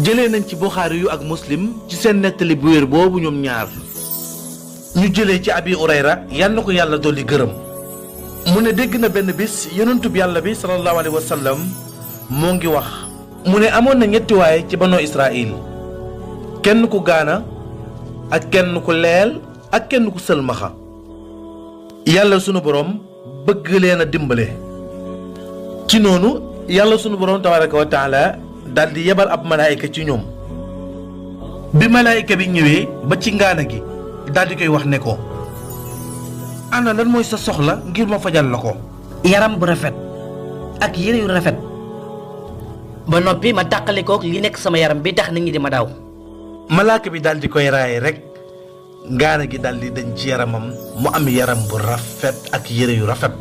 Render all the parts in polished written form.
jëlee nañ ci Buxaari yu ak Muslim ci seen nettali bu wér boobu ñoom ñaar ñu jëlee ci Abi Urayra yal na ko yàlla dolli gërëm mu ne dégg na benn bis yonentub yàlla bi sallallahu alayhi wa sallam moo ngi wax mu ne amoon na ñetti waay ci banoo Israil kenn ku gaana ak kenn ku leel ak kenn ku sëlmaxa yàlla sunu borom bëgg leen a dimbale ci noonu yàlla sunu borom tabaraka wa taala daal di yebal ab malaayika ci ñoom bi malaayika bi ñëwee ba ci ngaana gi daal di koy wax ne ko ana lan mooy sa soxla ngir ma fajal la ko. yaram bu rafet ak yére yu rafet ba noppi ma tàqalikook li nekk sama yaram bi tax nit ñi di ma daw. malaaka bi daal di koy raay rek ngaana gi daal di dañ ci yaramam mu am yaram bu rafet ak yére yu rafet.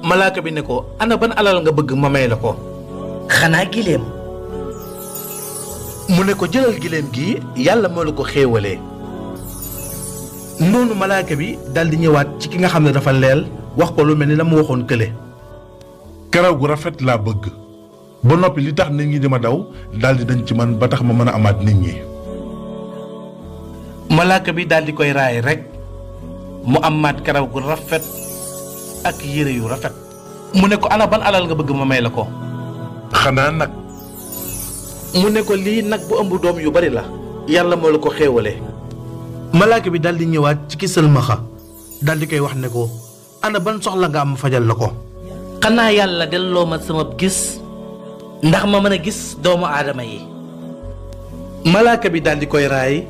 malaaka bi ne ko ana ban alal nga bëgg ma may la ko. xanaa gileem. mu ne ko jëlal gileem gi yàlla moo la ko xéewalee. noonu malaaka bi daal di ñëwaat ci ki nga xam ne dafa leel wax ko lu mel ni la mu waxoon kële. karaw gu rafet laa bëgg ba noppi li tax nit ñi di ma daw daal di dañ ci man ba tax ma mën a amaat nit ñi. malaaka bi daal di koy raay rek mu amaat karaw gu rafet ak yére yu rafet. mu ne ko ana ban alal nga bëgg ma may la ko. xanaa nag. mu ne ko lii nag bu ëmb doom yu bari la yàlla moo la ko xéewalee. malaaka bi daal di ñëwaat ci ki sëlmaxa daal di koy wax ne ko ana ban soxla nga am fajal la ko. xanaa yàlla delloo ma sama gis ndax ma mën a gis doomu aadama yi. malaaka bi daal di koy raay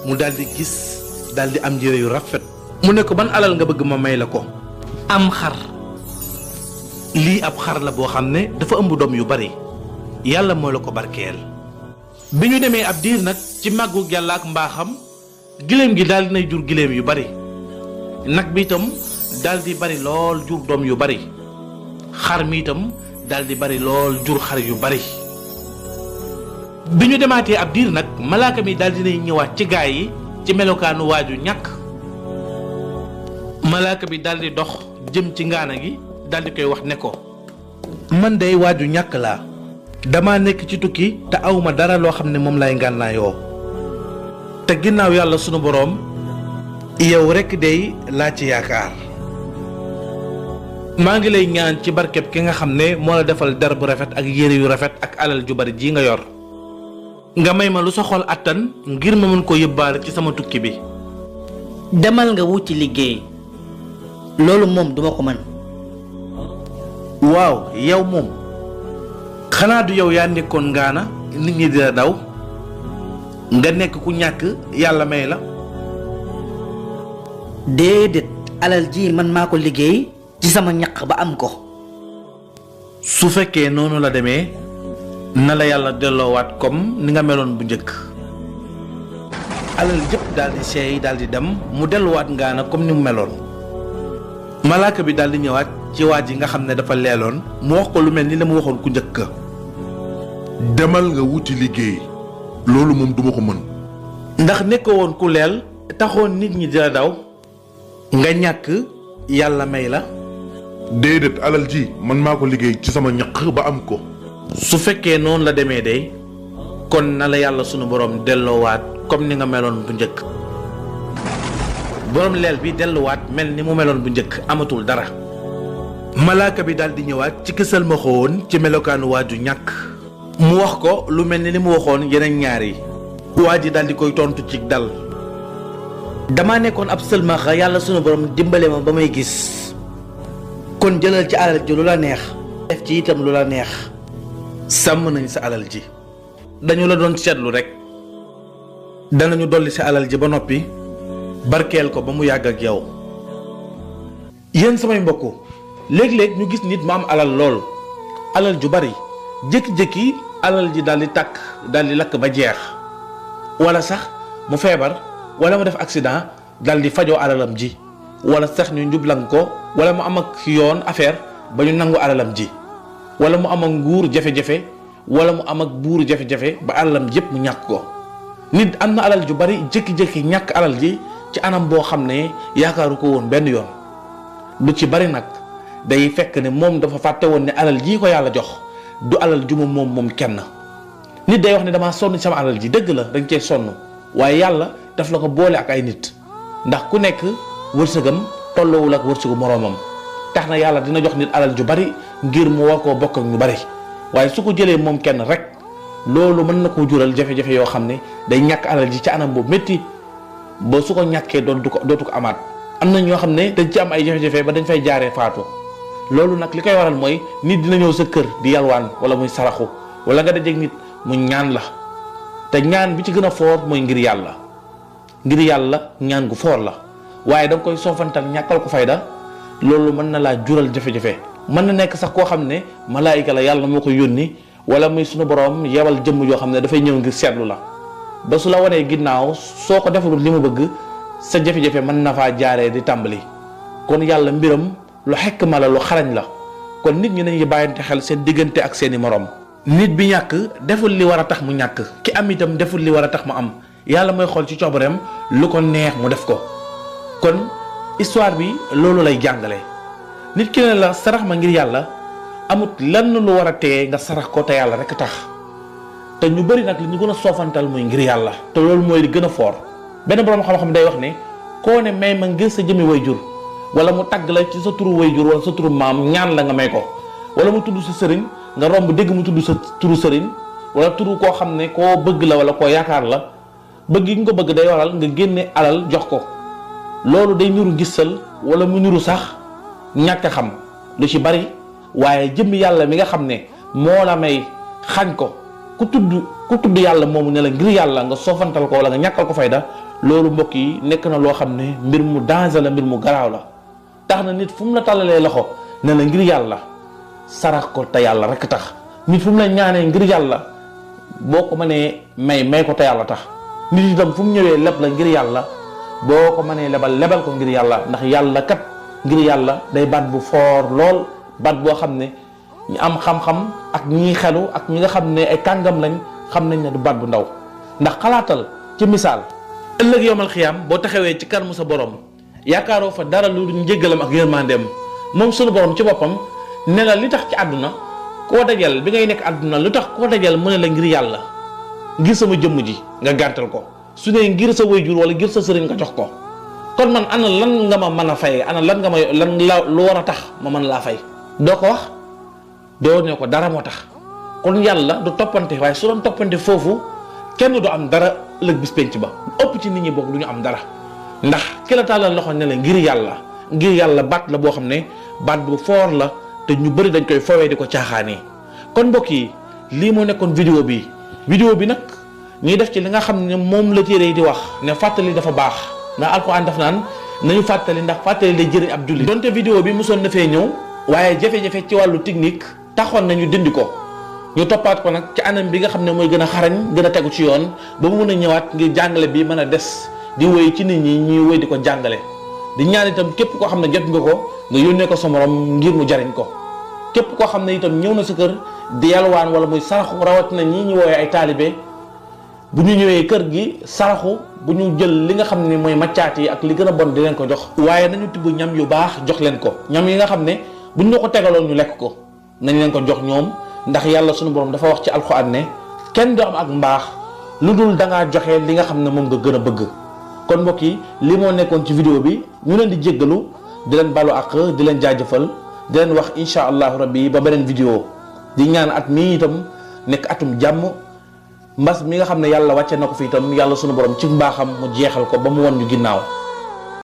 mu daal di gis daal di am yére yu rafet. mu ne ko ban alal nga bëgg ma may la ko. am xar. lii ab xar la boo xam ne dafa ëmb doom yu bari yàlla moo la ko barkeel. bi ñu demee ab diir nag ci màggu yàlla ak mbaaxam giléem gi daal dinay jur giléem yu bari nag bi itam daal di bari lool jur doom yu bari xar mi itam daal di bari lool jur xar yu bari. bi ñu demaatee ab diir nag malaaka mi daal dinay ñëwaat ci gaay yi ci melokaanu waaju ñàkk. malaaka bi daal di dox jëm ci ngaana gi daal di koy wax ne ko man day waaju ñàkk laa dama nekk ci tukki te awma dara loo xam ne moom lay ngànnaayoo te ginnaaw yàlla sunu boroom yow rekk day laa ci yaakaar. maa ngi lay ñaan ci barkeb ki nga xam ne moo la defal der bu rafet ak yére yu rafet ak alal ju bari ji nga yor nga may ma lu sa xol attan ngir ma mën ko yóbbaale ci sama tukki bi. demal nga wuti liggéey loolu moom duma ko mën. waaw yow moom xanaa du yow yaa nekkoon ngaana nit ñi di la daw nga nekk ku ñàkk yàlla may la. déedéet alal ji man maa ko liggéey ci sama ñaq ba am ko. su fekkee noonu la demee na la yàlla delloowaat comme ni nga meloon bu njëkk. alal jëpp daal di seey daal di dem mu delluwaat ngaana comme ni mu meloon. malaaka bi daal di ñëwaat ci waa ji nga xam ne dafa leeloon mu wax ko lu mel ni la mu waxoon ku njëkk. demal nga wuti liggéey loolu moom duma ko mën. ndax nekkoo woon ku leel taxoon nit ñi di la daw nga ñàkk yàlla may la. déedéet alal ji man maa ko liggéey ci sama ñaq ba am ko. su fekkee noonu la demee de kon na la yàlla sunu borom delloowaat comme ni nga meloon bu njëkk. borom leel bi delluwaat mel ni mu meloon bu njëkk amatul dara. malaaka bi daal di ñëwaat ci kësal ma xawoon ci melokaanu waaju ñàkk. mu wax ko lu mel ni li mu waxoon yeneen ñaar yi. waa ji daal di koy tontu ci dal. dama nekkoon ab sëlmaxa yàlla sunu borom dimbale ma ba may gis. kon jëlal ci alal ji lu la neex. def ci itam lu la neex. sàmm nañ sa alal ji. dañu la doon seetlu rek. danañu dolli sa alal ji ba noppi. barkeel ko ba mu yàgg ak yow. yéen samay mbokk léeg-léeg ñu gis nit mu am alal lool alal ju bari jékki-jékki alal ji daal di tàkk daal di lakk ba jeex wala sax mu feebar wala mu def accident daal di fajoo alalam ji wala sax ñu njublang ko wala mu am ak yoon affaire ba ñu nangu alalam ji wala mu am ak nguur jafe-jafe wala mu am ak buur jafe-jafe ba alalam yépp mu ñàkk ko. nit am na alal ju bari jékki-jékki ñàkk alal ji ci anam boo xam ne yaakaaru ko woon benn yoon lu ci bari nag day fekk ne moom dafa fàtte woon ne alal jii ko yàlla jox du alal ju moom kenn nit day wax ne damaa sonn sama alal ji dëgg la dañ cee sonn waaye yàlla daf la ko boole ak ay nit ndax ku nekk wërsëgam tolloowul ak wërsëgu moroomam tax na yàlla dina jox nit alal ju bari ngir mu war koo bokk ak ñu bari waaye su ko jëlee moom kenn rek loolu mën na koo jural jafe-jafe yoo xam ne day ñàkk alal ji ci anam bu métti ba su ko ñàkkee dootu ko amaat. am na ñoo xam ne dañ ci am ay jafe-jafe ba dañ fay jaaree faatu loolu nag li koy waral mooy nit dina ñëw sa kër di yalwaan wala muy saraxu wala nga dajeeg nit mu ñaan la te ñaan bi ci gën a foor mooy ngir yàlla ñaan gu foor la waaye da nga koy soofantal ñàkkal ko fayda loolu mën na laa jural jafe-jafe. mën na nekk sax koo xam ne malaayika la yàlla moo ko yónni wala muy sunu borom yebal jëmm yoo xam ne dafay ñëw ngir seetlu la ba su la wanee ginnaaw soo ko defalul li mu bëgg sa jafe-jafe mën na faa jaaree di tàmbali. kon yàlla mbiram lu xekk ma la lu xarañ la kon nit ñi nañuy bàyyante xel seen diggante ak seeni morom. nit bi ñàkk deful li war a tax mu ñàkk ki am itam deful li war a tax mu am yàlla mooy xool ci coobareem lu ko neex mu def ko. kon histoire bi loolu lay jàngale nit ki ne la sarax ma ngir yàlla amut lenn lu war a tee nga sarax ko te yàlla rek tax te ñu bëri nag li ñu gën a soofantal muy ngir yàlla te loolu mooy li gën a foor. benn borom xam-xam day wax ne koo ne may ma ngir sa jëmi way jur wala mu tagg la ci sa turu way jur wala sa turu maam ñaan la nga may ko wala mu tudd sa sëriñ nga romb dégg mu tudd sa turu sëriñ wala turu koo xam ne koo bëgg la wala koo yaakaar la bëgg gi nga ko bëgg day waral nga génne alal jox ko loolu day niru gisal wala mu niru sax ñàkk a xam lu ci bari waaye jëmmi yàlla mi nga xam ne moo la may xañ ko ku tudd yàlla moomu ne la ngir yàlla nga soofantal ko wala nga ñàkkal ko fayda loolu mbokk yi nekk na loo xam ne mbir mu danger la mbir mu garaaw la tax na nit fu mu la tàllalee loxo ne la ngir yàlla sarax ko te yàlla rek tax nit fu mu la ñaanee ngir yàlla boo ko mënee may ko te yàlla tax nit itam fu mu ñëwee leb la ngir yàlla boo ko mënee lebal ko ngir yàlla ndax yàlla kat ngir yàlla day baat bu foor lool baat boo xam ne ñu am xam-xam ak ñi xelu ak ñi nga xam ne ay kàngam lañ xam nañ ne du baat bu ndaw ndax xalaatal ci misaal ëllëg yowmal xiyaam boo taxawee ci kanamu sa borom yaakaaroo fa dara lu njëggalam ak yërmandeem moom sunu borom ci boppam ne la li tax ci àdduna koo dajal bi ngay nekk àdduna lu tax koo dajal mu ne la ngir yàlla ngir sama jëmm ji nga gàntal ko su ne ngir sa waajur wala ngir sa sëriñ nga jox ko kon man ana lan nga ma mën a fayee ana lan nga ma lu war a tax ma mën laa fay doo ko wax doo ne ko dara moo tax kon yàlla du toppante waaye su doon toppante foofu kenn du am dara ëllëg bis penc ba ëpp ci nit ñi bokk du ñu am dara ndax ki la tàllal loxo ne la ngir yàlla baat la boo xam ne baat bu foor la te ñu bëri dañ koy foowee di ko caaxaanee kon mbokk yi lii moo nekkoon vidéo bi nag ñuy def ci li nga xam ne moom la téere yi di wax ne fàttali dafa baax ndax alxuraan daf naan nañu fàttali ndax fàttali day jëriñ ab jullit donte vidéo bi mosoon na fee ñëw waaye jafe-jafe ci wàllu technique taxoon nañu dindi ko ñu toppaat ko nag ci anam bi nga xam ne mooy gën a xarañ gën a tegu ci yoon ba mu mën a ñëwaat ngir jàngale bi mën a des di wéy ci nit ñi ñuy wéy di ko jàngale di ñaan itam képp koo xam ne jot nga ko nga yónnee ko sa morom ngir mu jariñ ko képp koo xam ne itam ñëw na sa kër di yalwaan wala muy saraxu rawatina ñii ñu woowee ay taalibe bu ñu ñëwee kër gi saraxu bu ñu jël li nga xam ne mooy maccaat yi ak li gën a bon di leen ko jox waaye nañu tibb ñam yu baax jox leen ko ñam yi nga xam ne buñ ñu ko tegaloon ñu lekk ko nañ leen ko jox ñoom ndax yàlla sunu borom dafa wax ci alxuraan ne kenn du am ak mbaax lu dul da ngaa joxe li nga xam ne moom nga gën a bëgg kon mbokk yi li moo nekkoon ci vidéo bi ñu leen di jéggalu di leen balu ak di leen jaajëfal di leen wax incha allahu rabbi ba beneen vidéo di ñaan at mii itam nekk atum jàmm mbas mi nga xam ne yàlla wàcce na ko fi itam yàlla sunu borom ci mbaaxam mu jeexal ko ba mu won ñu ginnaaw